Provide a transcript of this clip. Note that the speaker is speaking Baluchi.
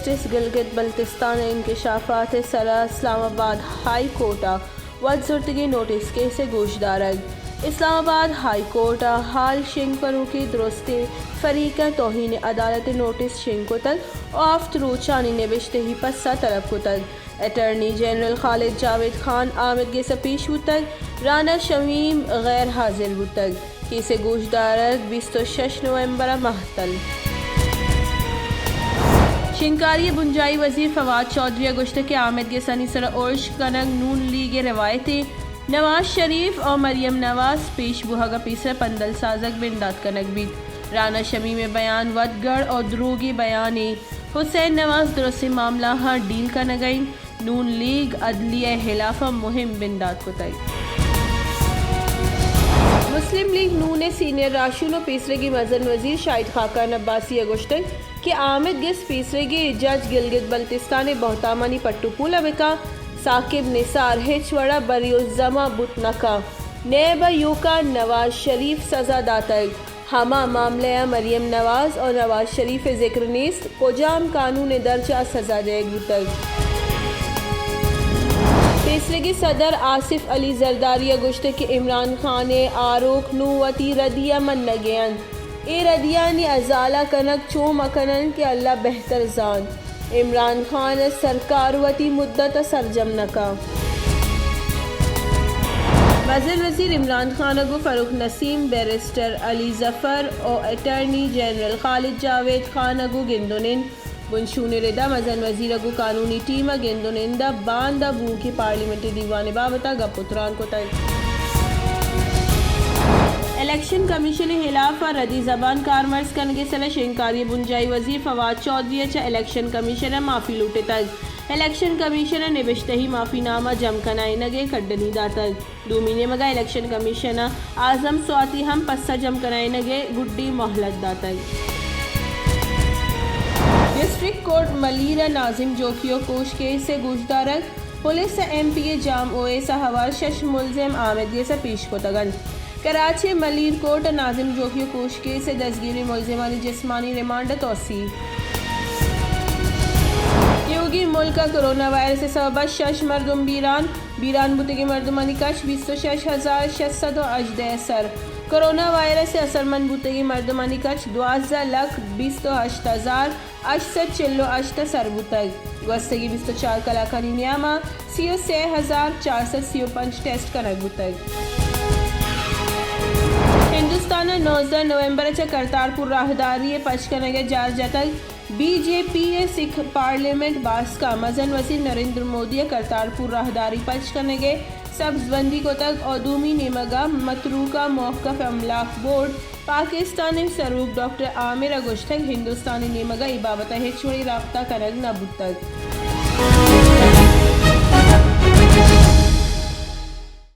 جسٹس گلگت بلتستان ءِ انکشافات ءِ سرا اسلام آباد ہائی کورٹ ءَ وت زرتگیں نوٹس کیس ءِ گوشدارگ۔ اسلام آباد ہائی کورٹ ءَ ہال شنگ کنوکیں درستیں فریق ءَ توہین عدالت ءِ نوٹس شنگ کتگ ءُ ہفت روچانی نبشتہی پسہ طلب کتگ۔ اٹارنی جنرل خالد جاوید خان آمید گس ءَ پیش بوتگ، رانا شمیم غیر حاضر بوتگ۔ کیس ءِ گوشدارگ بیست ءُ شش نومبر ءَ مہتل۔ شنگکاری ءِ بنجاہی وزیر فواد چوہدری ءَ گوشتگ کہ آمید گسانی سرا ارش کنگ نون لیگ ءِ روایتے۔ نواز شریف ءُ مریم نواز پیش بوہگ ءَ پیسر پندل سازگ بندات کنگ بیت۔ رانا شمیم ءِ بیان ودگڑ ءُ دروگیں بیانے۔ حسین نواز درستیں معاملہاں ڈیل کنگ ءَ انت۔ نون لیگ عدلیہ ءِ ہلاف ءَ مہم بندات کتگ۔ مسلم لیگ نون ءِ سینئر راہشون ءُ پیسریگیں مزن وزیر شاہد خاقان عباسی ءَ گوشتگ کہ آمید گس پیسریگیں جج گلگت بلتستان ءِ بہتامانی پٹ ءُ پول ءَ بکن، ثاقب نثار ہچ وڑ ءَ بری الزمہ بوت نہ کن۔ نیب ءَ ایوکا نواز شریف سزا داتگ۔ ہما معاملہ ءَ مریم نواز ءُ نواز شریف ءِ ذکر نیست، کجام قانون ءِ درچ ءَ سزا دئیگ بوتگ؟ پیسریگیں صدر آصف علی زرداری ءَ گوشتگ کہ عمران خان ءِ آروک نوں وتی ردی ءَ منگ ءَ انت۔ اے ردیانی ازالہ کنگ چو مہ کن انت کہ اللہ بہتر زانت۔ عمران خان ءِ سرکار وتی مدت ءَ سرجم نہ کن۔ مزن وزیر عمران خان ءَ گوں فرخ نسیم، بیرسٹر علی ظفر ءُ اٹارنی جنرل خالد جاوید خان ءَ گوں گند ءُ نند۔ بنشون ءِ ردا مزن وزیر ءَ گوں قانونی ٹیم ءَ گند ءُ نند ءَ باندا بوؤکیں پارلیمنٹی دیوان ءِ بابت ءَ گپ ءُ تران کتگ۔ الیکشن کمیشن ءِ ہلاف ءَ ردی زبان کارمرز کنگ ءِ سرا شنگکاری ءِ بنجاہی وزیر فواد چوہدری ءَ چہ الیکشن کمیشن ءَ معافی لوٹتگ۔ الیکشن کمیشن ءَ نبشتہی معافی نامہ جم کنائینگ ءِ کڈنی داتگ۔ دومی نیمگ ءَ الیکشن کمیشن ءَ اعظم سواتی ہم پسہ جم کنائینگ ءِ گڈی مہلت داتگ۔ ڈسٹرکٹ کورٹ ملیر ءَ ناظم جوکیو کوش کیس ءِ گوشدارگ۔ پولیس ءَ ایم پی اے جام اویس ءَ ہوار شش ملزم آمید گس ءَ پیش کتگ انت۔ کراچی ءِ ملیر کورٹ ءَ ناظم جوکیو کوش کیس ءِ دزگیریں ملزمانی جسمانی ریمانڈ ءَ توسیع۔ تیوگیں ملک ءَ کرونا وائرس ءِ سبب ءَ شش مردم بیران، بیران بوتگیں مردمانی کچ بیست ءُ شش ہزار شش سد ءُ ہژدہ ءَ سر۔ کرونا وائرس ءِ اثرمند بوتگیں مردمانی کچ دوازدہ لکھ بیست ءُ ہشت ہزار ہشت سد چل ءُ ہشت ءَ سر بوتگ۔ گوستگیں بیست ءُ چار کلاکانی نیام ءَ سی ءُ سے ہزار چار سد سی ءُ پنچ ٹیسٹ کنگ بوتگ۔ ہندوستان ءَ نوزدہ نومبر ءَ چہ کرتارپور راہداری ءِ پچ کنگ ءِ جار جتگ۔ بی جے پی ءِ سکھ پارلیمنٹ باسک ءَ مزن وزیر نریندر مودی ءَ کرتارپور راہداری پچ کنگ ءِ سبز بندی کتگ ءُ دومی نیمگ ءَ متروکہ موقف املاک بورڈ پاکستان ءِ سروک ڈاکٹر عامر ءَ گوشتگ، ہندوستان ءِ نیمگ ءَ اے بابت ءَ ہچ وڑیں رابطہ کنگ نہ بوتگ۔